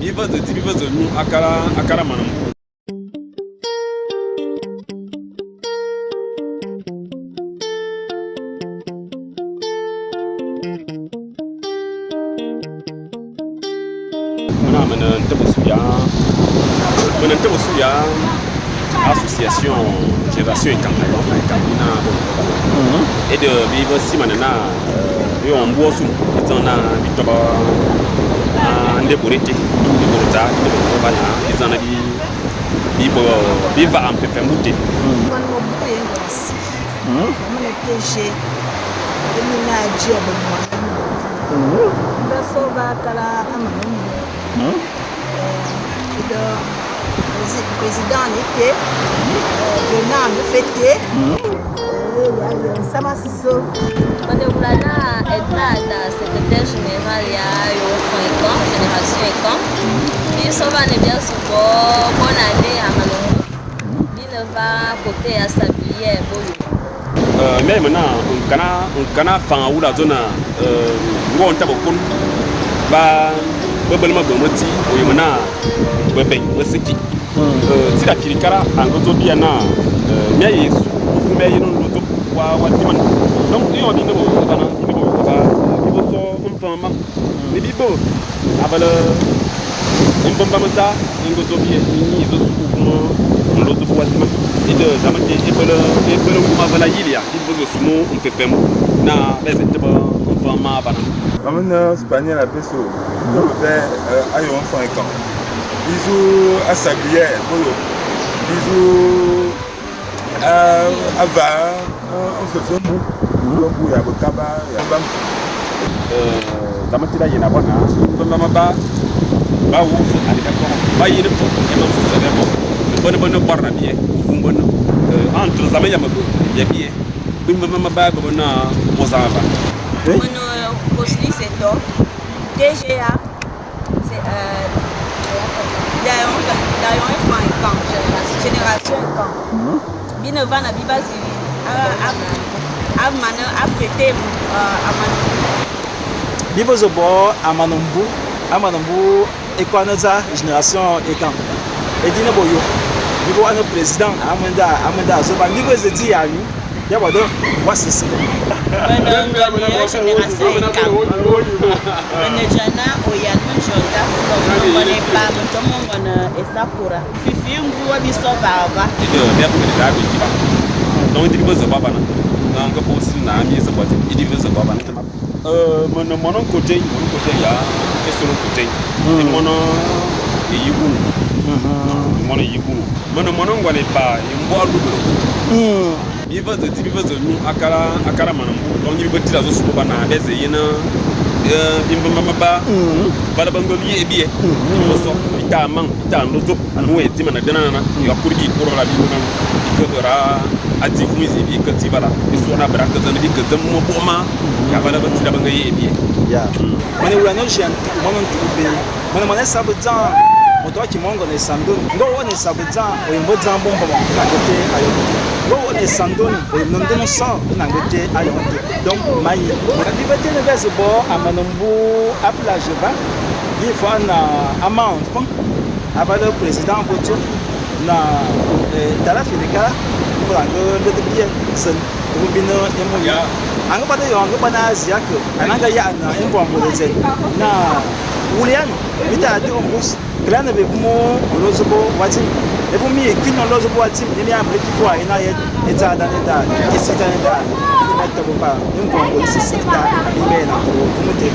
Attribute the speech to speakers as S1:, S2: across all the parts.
S1: Bi va ze dzi, bi va ze ñu akal amane mbu. Mena me ne ntebe ôsu ya me ne ntebe ôsu ya association génération ékang ayong nfa ékang bi na bo éde bi ve simane naa éyong mbu ôsu bi dzeng naa bi tobe a nda bôr été nda bôr dzaa nda bôr deba naa bi dzeng naa bi bo bi vakh nféfèñ mbu té.
S2: Me ne wula naa Edna da secrétaire général ya ayong nfa ékang, génération ékang. Bi so vane bia zu bo bonne année ya amane mbu. Bi ne va côté ya sablière boyo.
S1: Mia yeme naa nkana nkana afang a wula dzô naa nge ô ntabe kôn ba be bele mebeng metsi ô yeme naa bebèñ be se ki. Tsir a firi kara a nga dzô bia naa mia ye su nfum mia yen nlô dzôp wa wa dziman. Donc éyong bi nga bo ôbana bi nga bo ôba bi bo so nfeng mam ne bi bo aval é mbemba me dzaa é nga dzô biè mi ñii zu sughu vôm nlô dzôp wa dziman. Éde dzam té é bele é bele ngum aval a yili ya bi bo zu sum nféfèñ mbu naa bia ze tebe nfeng maa avana.
S3: Mam me ne Spaniel a Peso, ntebe bè ayong nfeng ékang. Bi zu a sablière boyo, bi zu a vaa nféféñ mbu, mbu ya bekaba ya bam.
S1: Dzam té da yiène a bo naa, mbemba meba ba wokh fe ane bia kômô. Ba yiène bo é mam mesese bia bo. Be ne be ne bôr naa biè vum be ne. Entre Nzame ya mebo bia biè, mbemba meba be bo naa môs ava.
S2: Me ne Roselyne Seto, DGA, c'est d'ayong nfa ékang, génération ékang. Bi ne va na bi va zi a mane a fêter amane mbu.
S4: Bi ve zu bo amane mbu, amane mbu ékôane dza génération ékang. Édi ne bo yô, bi bo ane président amenda amenda a dzôban bi ve ze dzi ya ñu bia bo de wasese.
S2: Me ne ngone ya génération ékang. Me ne Jana Oyane Njolda Fulo me ne ngone éba me ntoo mongone Esakura. Fifi mbu wa bi so va va.
S1: Éde bia ve édedaa abé kiba. Donc édi bi ve ze bo avana. Nga bo ôsili naa mia ze bo adzit, édi bi ve ze bo avana. Me ne moan nkôdjèñ, moan nkôdjèñ ya é sôlô nkôdjèñ. É moan éyibulu, é moan éyibulu. Me ne moan ngoan éba ye mboa alu bele. Bi va ze dzi, bi va ze ñu akal akal amane mbu. Donc nge bi be tira zu sukh ba naa bia ze yen bimbemba meba bala ba ngam ye biè. Bi be so, bi taa mang, bi taa nlô dzôp, ane wéé dzimane denana ya kur bi kur la bi nana bi ke bera a dzi vum ézing bi ke dzi bala bi so na bera ke dzame bi ke dzem mebokh ma ya bala ba tsira ba nga ye biè.
S4: Ya. Me ne wula no jean mono ntuku be. Me ne mone sabu dzan moto aki mongo ne sandoni. Ngo wo ne sabu dzan oyo mbo dzan bombo mo na ngete ayo. Ngo wo ne sandoni oyo nondono so na ngete ayo nte. Donc mayi. Bi bete ne bese bo amane mbu a plage va. Bi fo na ama enfant. Abale président boto na dala filika ngo le de bien sen rubino emu anga bana yo anga bana azia ke ananga ya na embo amoleze na wulian bita adi ombus klana be mo olozobo wati e bu mi kino olozobo wati ni mi amre ki fo ina ye eta da ne da esita ne da ni me to pa embo amoleze sita ni me na ko fumute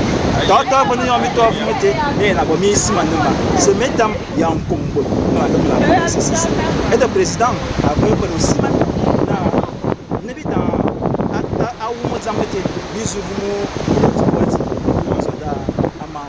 S4: to to bo ni yo mi to fumute ni na bo mi sima numa se metam ya nkombo na na sisi et le président a vu que nous sima na ne bi dans a wumo dzamete bi zu vumu wati zo da ama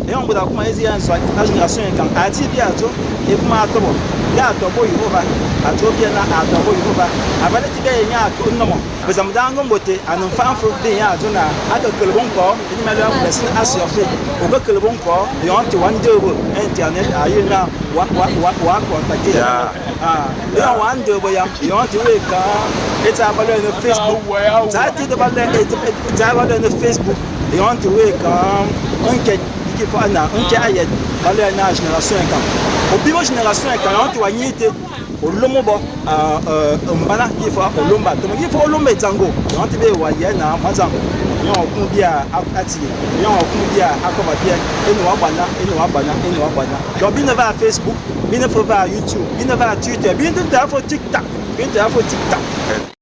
S4: e on buda kuma ezi ya nzo a génération kan ati bi azo e kuma atobo ya atobo yehova ato bi na atobo yehova abale ti be nya to nnomo bezam da ngombote anu fa fo de ya azo na aka kelebon ko ni ma lo la sin asurfe o ka kelebon ko yon ti wan de bo internet ayi na wa wa wa wa contacter ah yon wan de bo ya yon ti we ka eta ba le Facebook ta ti de ba le eta ba le Facebook yon ti we ka enquête Ki fo ana nke ayet balo ya na génération ekang. Obimo génération ekang yango wa nyite olomo bo mbana ki fo olomba to ki fo olomba etango yango te be wa ye na mwazango yon okun bia atile yon okun bia akoba bia enu wa gbana enu wa gbana enu wa gbana. Donc bino va Facebook, bino fo va YouTube, bino va Twitter, bino va fo TikTok, bino va fo TikTok.